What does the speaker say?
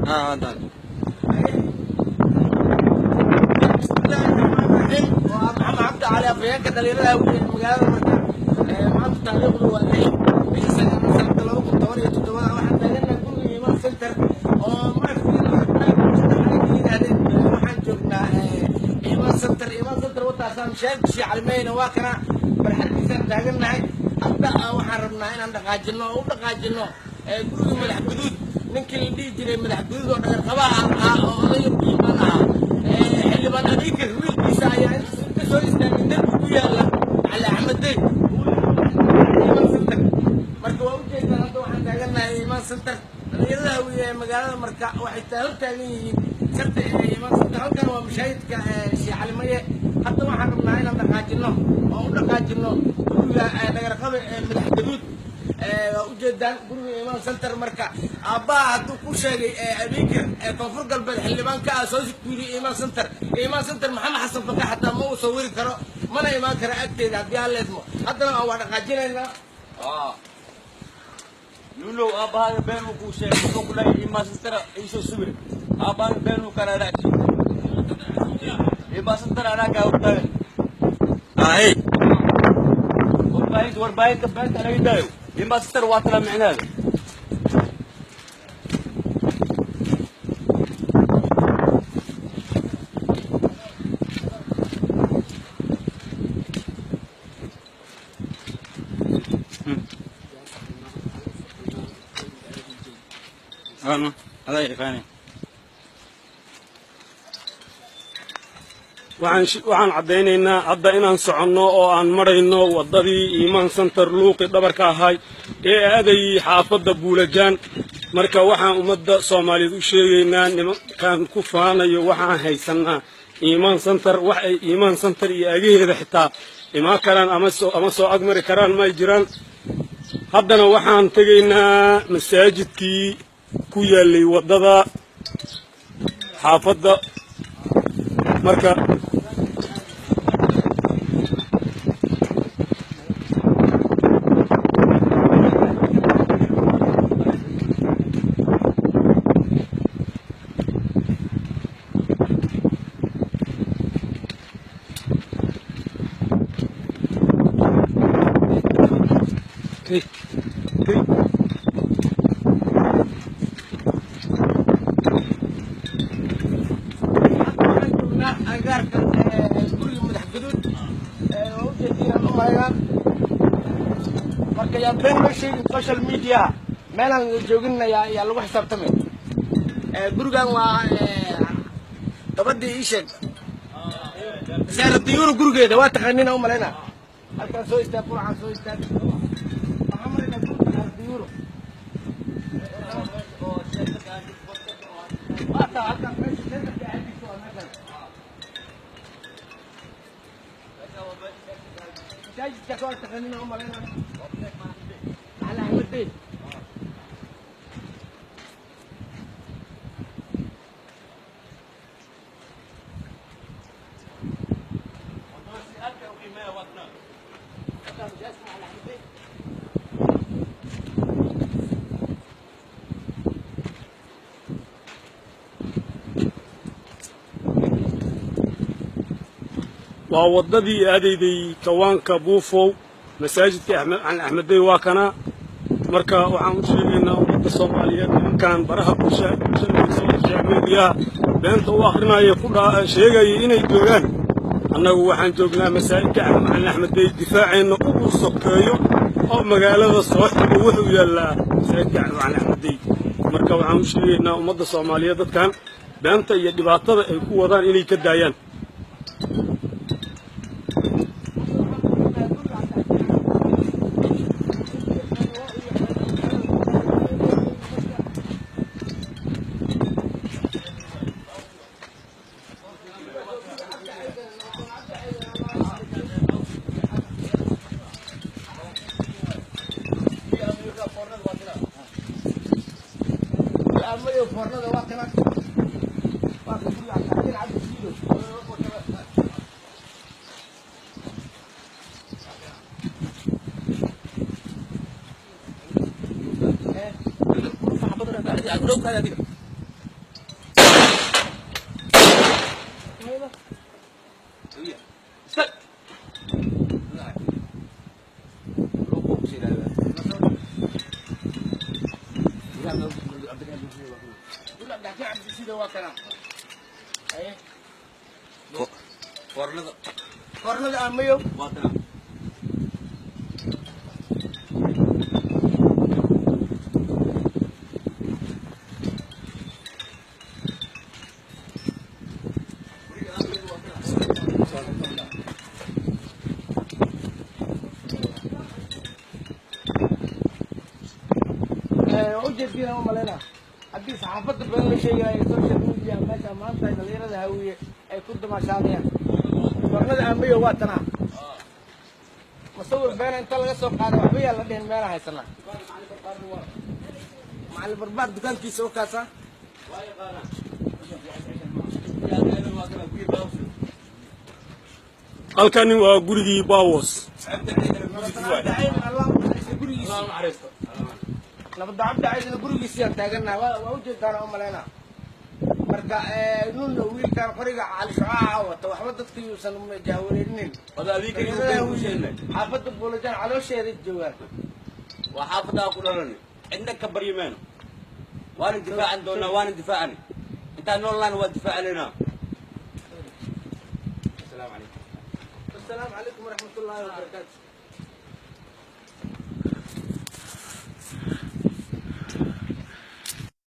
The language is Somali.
Hadda Bismillaahi rahmaani rahiim. Waa Maxamed Cabdi Cali, afhayeenka dhalinyarada Hawiye ee magaalada Marka. Maanta taariikhdu waa 6 bisha 9 sanadka 2017. Waxaan taaganahay guriga Iman Center oo yidhaahdeen. Waxaan joognaa Iman Center. Iman Center wataasaan sheegshii Calimeyna waa kana barxaddiisaan taagannahay. Hadda waxaan rabnaa inaan dhaqaajino oo u dhaqaajino guriga Madax Guduud, ninkii la dhihi jiray Madax Guduud oo dhagarqabaha ahaa oo odayga Biimaan ahaa. Xildhibaan Abiikar wiilkiisa ayaa inta soo istaagay derbi ku yaalla Cali Axmed Dey Iman Center. Marka waa ujeedaan, hadda waxaan taagannahay Iman Center. Dhalinyarada Hawiye ee magaalada Marka waxay hor taagan yihiin sarta Iman Center. Halkan waa mashaahidka Sheekh Calimaye. Hadda waxaan rabnaa inaan dhaqaajino oo u dhaqaajino guriga dhagarqabe ee Madax Gaduud. Waa ujeedaan guriga Iman Center. Marka aabbaha hadduu ku sheegay Abiikar ee Koonfur Galbeed xildhibaan ka ah soo kuuriyey Iman Center, Iman Center Maxamed Xasan Faqe xataa ma uu sawiri karo mana imaan karo agteeda haddii aan leedmo. Haddana waa dhaqaajinaynaa. Lulow, aabbahaaga been uu kuu sheegay. Wuxuu ku dhahay imaasantara iisoo sawir. Aabbahaaga been uu kana dhacsi. Imaasantara anaa kaa hortaagan. Ahe, warbaahinta, warbaahinta beenta laga daayo. Imaasantara waa tala micnaheeda. Adaa yaqaanay. Waxaan caddaynaynaa hadda inaan soconno oo aan marayno waddadii Iimaan Center, luuqi dhabarka ahay ee aadayay xaafadda Buulajaan. Marka waxaan ummadda Soomaaliyeed u sheegaynaa, nimankaan ku faanayo waxaan haysannaa Iimaan Center, wax ay Iimaan Center iyo agaheeda xitaa imaan karaan ama soo agmari karaan may jiraan. Haddana waxaan tegaynaa masaajidkii ku yaallay waddada xaafadda. Marka hey, hey. Waxaan joognaa agagaarka guriga Madax Gaduud. Waa ujeediinaan u malaynaa. Marka yaa been loo sheegin social media, meelaan la joogin yaa lagu xisaabtamay. Gurigan waa gabadhii ii sheeg Saara Diyuuro gurigeeda, waa taqaaniina u malaynaa. Halkaan soo istaag, quracaan soo istaag. Waxaan maraynaa guriga Saara Diyuuro. Waa taa halkaan meesha centerka agtiisa, waa meeshaan masaajidkaas, waa taqaaniina u malaynaa, Cali Axmed Dey. Masaajidka Cali Axmed Dey. Waa waddadii aadayday kawaanka Buufow, masaajidka Axmed Cali Axmeddey waa kana. Marka waxaan u sheegaynaa ummadda Soomaaliyeed, nimankan baraha bulshada, social mediaha beenta u akrinaya, ku sheegaya inay joogaan, annagu waxaan joognaa masaajidka Axmed Cali Axmeddey. Difaaceenna ugu sokeeyo oo magaalada soo xigo wuxuu yaallaa masaajidka Axmed Cali Axmeddey. Marka waxaan u sheegaynaa ummadda Soomaaliyeed dadkan beenta iyo dhibaatada ay ku wadaan inay ka daayaan. Amayo foornada waa kana, waa ka guriga Cabdixakiin Cabdi Siido. Istag. Guriga Cabdixakiin Cabdishiide waa kana. Haye. Foornada. Kornada Aamayow waa tana. Waa ujeedkiina u malaynaa haddii saxaafadda badan la sheegayo social media, meesha maanta dhalinyarada Hawiye ay ku dumashaadayaan. Kornada Aamayow waa tanaa. Masawir beena inta laga soo qaaday waxba yaa la dhihin. Meela haysanaa Macalin Barbaar dukaankiisa u kaasa. Waa yaqaanaa. Waa kana guriga Baawos. Halkani waa gurigii Baawos. Allah u naxariisto gurigiisa. Allah u naxariisto. Nabadda Cabdi Caydina gurigiisiyaan taagannaha. Waa ujeedaan u malaynaa. Marka nunna wiilkan qoriga Cali Shucaaca wata, waxba dadka yuusan jahwareerinin. Wada adiga iyo been ku sheegnay. Xaafadda Buulajaan caloosheeda joogaan. Waa xaafadaa ku dhalanay, cidna ka baryi mayno, waana difaacan doonaa, waana difaacani intaan noolnaana waa difaacanaynaa. Asalaamu calaykum. Asalaamu calaykum waraxmat ullaahi wabarakaatu.